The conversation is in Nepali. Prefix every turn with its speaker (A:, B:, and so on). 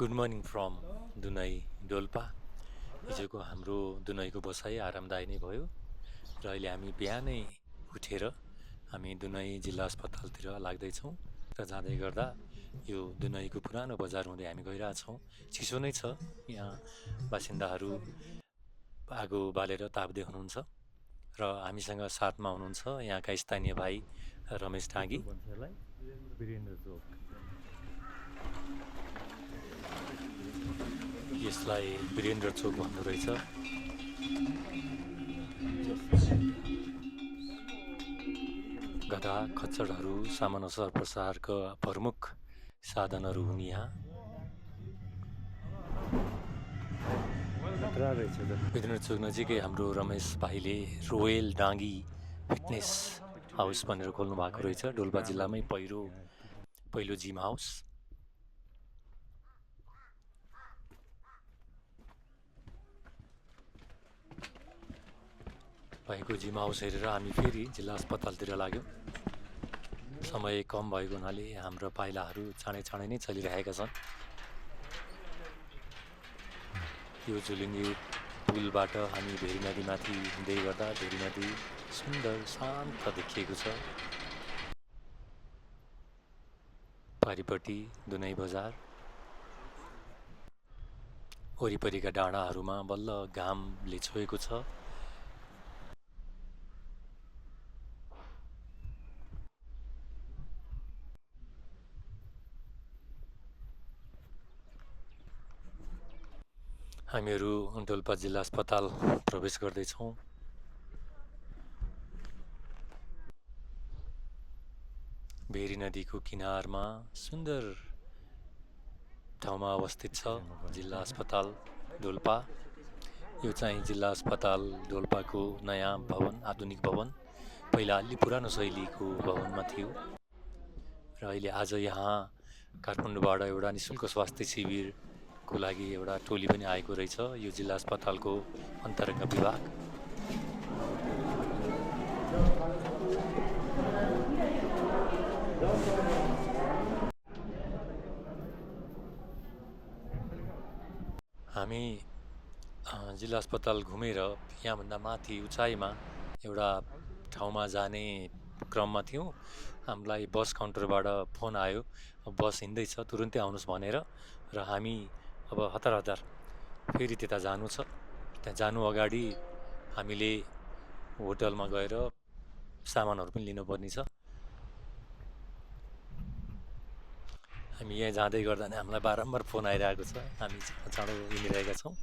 A: Good morning from Dunai Dolpa. हिजोको हाम्रो दुनईको बसाइ आरामदायी नै भयो र अहिले हामी बिहानै उठेर हामी दुनई जिल्ला अस्पतालतिर लाग्दैछौँ र जाँदै गर्दा यो दुनईको पुरानो बजार हुँदै हामी गइरहेछौँ। चिसो नै छ, यहाँ बासिन्दाहरू आगो बालेर ताप्दै हुनुहुन्छ र हामीसँग साथमा हुनुहुन्छ यहाँका स्थानीय भाइ रमेश डाँगी। यसलाई वीरेन्द्र चोक भन्दो रहेछ। गधा खच्चडहरू सामान्य सर प्रसारका प्रमुख साधनहरू हुन् यहाँ। वीरेन्द्र चोक नजिकै हाम्रो रमेश भाइले रोयल डाँगी फिटनेस हाउस भनेर खोल्नु भएको रहेछ। डोल्पा जिल्लामै पहिलो जिम हाउस। भएको जिम हाउस हेरेर हामी फेरि जिल्ला अस्पतालतिर लाग्यौँ। समय कम भएको हुनाले हाम्रो पाइलाहरू चाँडै नै चलिरहेका छन्। यो झुलुङ्गे पुलबाट हामी भेरी नदीमाथि हिँड्दै गर्दा भेरी नदी सुन्दर शान्त देखिएको छ। पारिपट्टि दुनई बजार, वरिपरिका डाँडाहरूमा बल्ल घामले छोएको छ। हामीहरू डोल्पा जिल्ला अस्पताल प्रवेश गर्दैछौँ। भेरी नदीको किनारमा सुन्दर ठाउँमा अवस्थित छ जिल्ला अस्पताल डोल्पा। यो चाहिँ जिल्ला अस्पताल डोल्पाको नयाँ भवन, आधुनिक भवन। पहिला अलि पुरानो शैलीको भवनमा थियो र अहिले आज यहाँ काठमाडौँबाट एउटा निःशुल्क स्वास्थ्य शिविरको लागि एउटा टोली पनि आएको रहेछ। यो जिल्ला अस्पतालको अन्तरङ्ग विभाग। हामी जिल्ला अस्पताल घुमेर यहाँभन्दा माथि उचाइमा एउटा ठाउँमा जाने क्रममा थियौँ। हामीलाई बस काउन्टरबाट फोन आयो, बस हिँड्दैछ तुरुन्तै आउनुहोस् भनेर, र हामी अब हतार फेरि त्यता जानु छ। त्यहाँ जानु अगाडि हामीले होटलमा गएर सामानहरू पनि लिनुपर्ने छ। हामी यहाँ जाँदै गर्दा नै हामीलाई बारम्बार फोन आइरहेको छ। हामी चाँडो हिँडिरहेका छौँ।